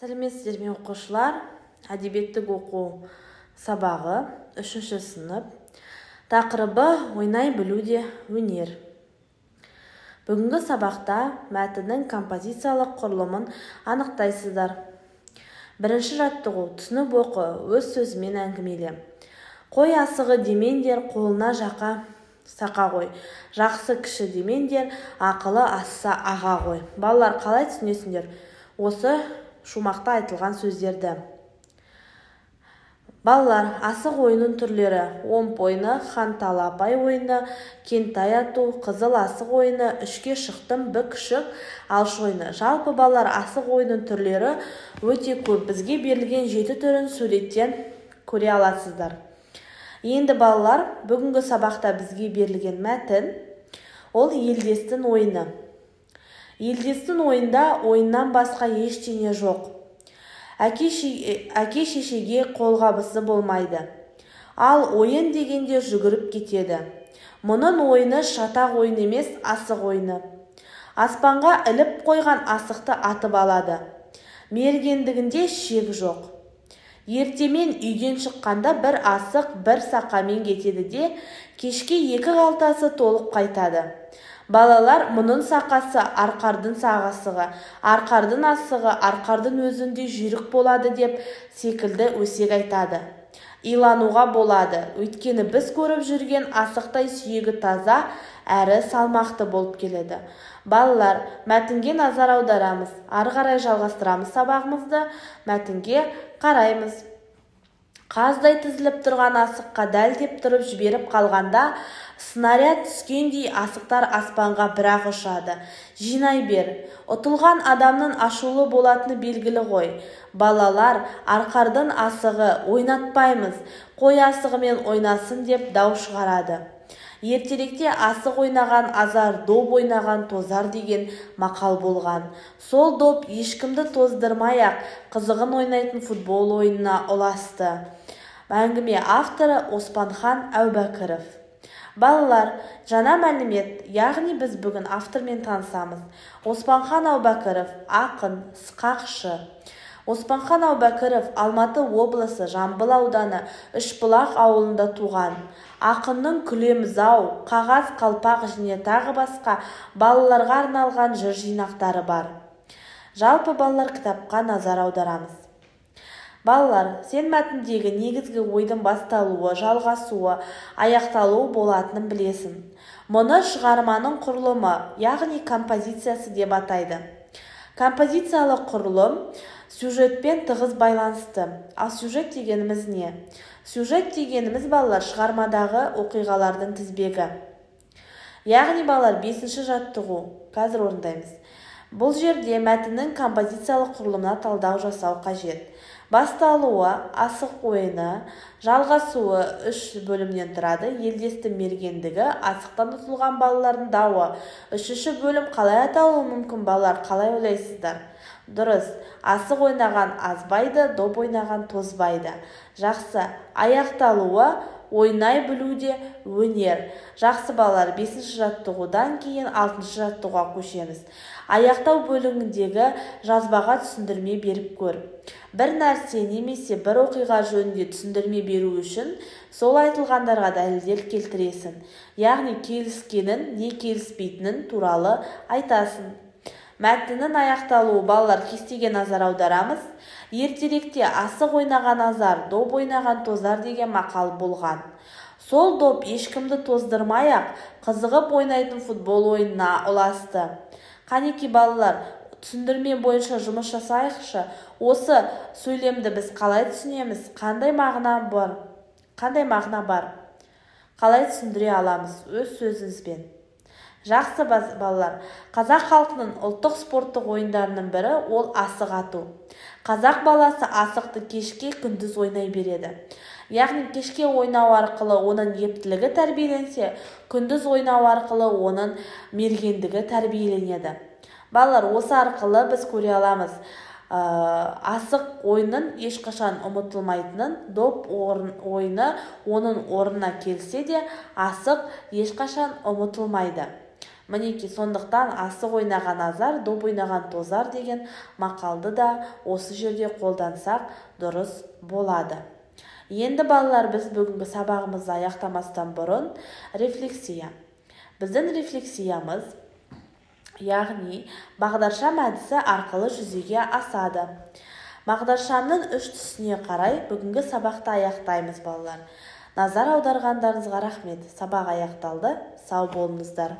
Сәлеметсіздер ме, оқушылар! Әдебиеттік оқу сабағы, үшінші сынып. Тақырыбы: «Ойнай білу де өнер». Бүгінгі сабақта мәтіннің композициялық құрылымын анықтайсыздар. Бірінші жаттығу: түсініп оқы, өз сөзімен әңгімеле. Қой асығы демеңдер, қолына жақа сақа ғой. Жақсы кіші демеңдер, ақылы асса аға ғой. Балалар, қалай түсінесіңдер осы шумақта айтылған сөздерді? Балалар, асық ойынының түрлері: омп ойыны, хан талапай ойыны, кентай ату, қызыл асық ойыны, үшке шықтым, бүк шік, алшы ойыны. Жалпы, балалар, асық ойынының түрлері өте көп. Бізге берілген жеті түрін суреттен көре аласыздар. Енді, балалар, бүгінгі сабақта бізге берілген мәтін ол «Елдестің ойыны». Елдестің ойында ойыннан басқа ештеңе жоқ. Әке шешеге қолғабысы болмайды, ал ойын дегенде жүгіріп кетеді. Мұның ойыны шатақ ойын емес, асық ойыны. Аспанға іліп қойған асықты атып алады. Мергендігінде шек жоқ. Ертемен үйден шыққанда бір асық, бір сақамен кетеді де, кешке екі қалтасы толып қайтады. Балалар мұның сақасы арқардың асығы, арқардың асығы арқардың өзіндей жүйрік болады деп секілді өсек айтады. Илануға болады, өйткені біз көріп жүрген асықтай сүйегі таза әрі салмақты болып келеді. Балалар, мәтінге назар аударамыз. Ары қарай жалғастырамыз сабағымызды. Мәтінге қараймыз. Қаздай тізіліп тұрған асыққа дәлдеп тұрып жіберіп қалғанда, снаряд түскендей асықтар аспанға бір-ақ ұшады. Жинай бер. Ұтылған адамның ашулы болатыны белгілі ғой. Балалар: «Арқардың асығы, ойнатпаймыз, қой асығымен ойнасын», – деп дау шығарады. Ертеректе «Асық ойнаған азар, доп ойнаған тозар» деген мақал болған. Сол доп ешкімді тоздырмай-ақ қызығын ойнайтын футбол ойынына ұласты. Әңгіме авторы Оспанхан Әубәкіров. Балалар, жаңа мәлімет, яғни біз бүгін автормен танысамыз. Оспанхан Әубәкіров – ақын, сықақшы. Оспанхан Әубәкіров Алматы облысы, Жамбыл ауданы, Үшбұлақ ауылында туған. Ақынның «Күлеміз-ау», «Қағаз қалпақ» және тағы басқа балаларға арналған жыр жинақтары бар. Жалпы, балалар, кітапқа назар аударамыз. Балалар, сен мәтіндегі негізгі ойдың басталуы, жалғасуы, аяқталуы болатынын білесің. Мұны шығарманың құрылымы, яғни композициясы деп атайды. Композициялық құрылым сюжетпен тығыз байланысты. Ал сюжет дегеніміз не? Сюжет дегеніміз, балалар, шығармадағы оқиғалардың тізбегі. Яғни, балалар, бесінші жаттығу қазір орындаймыз. Бұл жерде мәтіннің композициялық құрылымына талдау жасау қажет. Басталуы – асық ойыны, жалғасуы үш бөлімнен тұрады: елдестің мергендігі, асықтан ұтылған балалардың дауы. Үшінші бөлім қалай аталуы мүмкін, балалар, қалай ойлайсыздар? Дұрыс, асық ойнаған азбайды, доп ойнаған тозбайды. Жақсы. Аяқталуы: ойнай білу де өнер. Жақсы, балалар, бесінші жаттығудан кейін алтыншы жаттығуға көшеміз. Аяқтау бөлігіндегі жазбаға түсіндірме беріп көр. Бір нәрсе немесе бір оқиға жөнінде түсіндірме беру үшін сол айтылғандарға дәлелдер келтіресің, яғни келіскенін не келіспейтінін туралы айтасың. Мәтіннің аяқталуы. Балалар, кестеге назар аударамыз. Ертеректе «Асық ойнаған азар, доп ойнаған тозар» деген мақал болған. Сол доп ешкімді тоздырмай-ақ қызығып ойнайтын футбол ойынына ұласты. Қанеки, балалар, түсіндірме бойынша жұмыс жасайықшы. Осы сөйлемді біз қалай түсінеміз? Қандай мағына бар? Қандай мағына бар? Қалай түсіндіре аламыз өз сөзіңізбен? Жақсы, балалар, қазақ халқының ұлттық спорттық ойындарының бірі ол асық ату. Қазақ баласы асықты кешке, күндіз ойнай береді. Яғни кешке ойнау арқылы оның ептілігі тәрбиеленсе, күндіз ойнау арқылы оның мергендігі тәрбиеленеді. Балалар, осы арқылы біз көре аламыз асық ойынның ешқашан ұмытылмайтынын. Доп ойыны оның орнына келсе де, асық ешқашан ұмытылмайды. Мінекей, сондықтан асық ойнаған азар, доп ойнаған тозар деген мақалды да осы жерде қолдансақ дұрыс болады. Енді, балалар, біз бүгінгі сабағымызды аяқтамастан бұрын рефлексия. Біздің рефлексиямыз, яғни бағдаршам әдісі арқылы жүзеге асады. Бағдаршамның үш түсіне қарай бүгінгі сабақты аяқтаймыз, балалар. Назар аударғандарыңызға рахмет. Сабақ аяқталды. Сау болыңыздар.